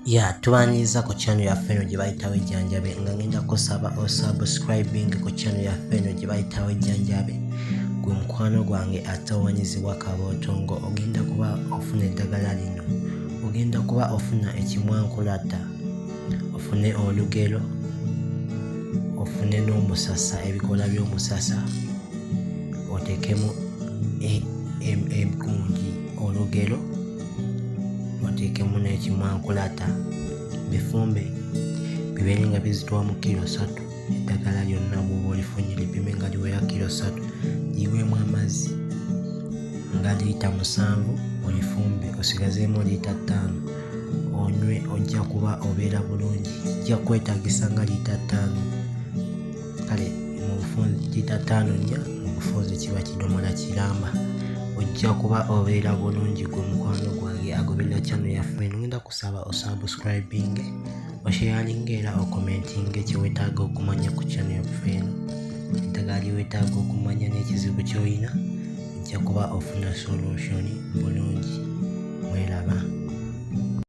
Ya tubaniriza ku channel yaffe eno gye bayitawo ejjanjabe, nga ngenda kusaba osubscribing ku channel yaffe eno gye bayitawo ejjanjabe. Gwe mukwano gwange atawanyizibwa kabootongo, ogenda kuba ofuna eddagala lino, ogenda kuba ofuna ekimwankulata, ofune olugero, ofune n'omusasa, ebikoola by'omusasa oteekemu egundi olugero, oteekemu n'ekimwankulata, bifumbe bibeere nga bizitowa mu kiro 3. Eddagala lyonna bw'oba olifunye lipime nga liwera kiro 3, liweemu amazzi nga liita 7, olifumbe osigazeemu liita 5, onywe, ojja kuba obeera bulungi. Kijja kwetaagisa nga liita 5, kale mu bufunze liita 5, 4, mu bufunze kiba kidomola kiramba. Ojja kuba obeera bulungi. Gwe mukwano gwange agoberera channel yaffe eno, ngenda kusaba osubscribing, osharinga era ocommentinga kyewetaaga okumanya ku channel yaffe eno, eddagala lyewetaaga okumanya n'ekizibu ky'olina. Ojja kuba ofuna solution bulungi. Mweraba.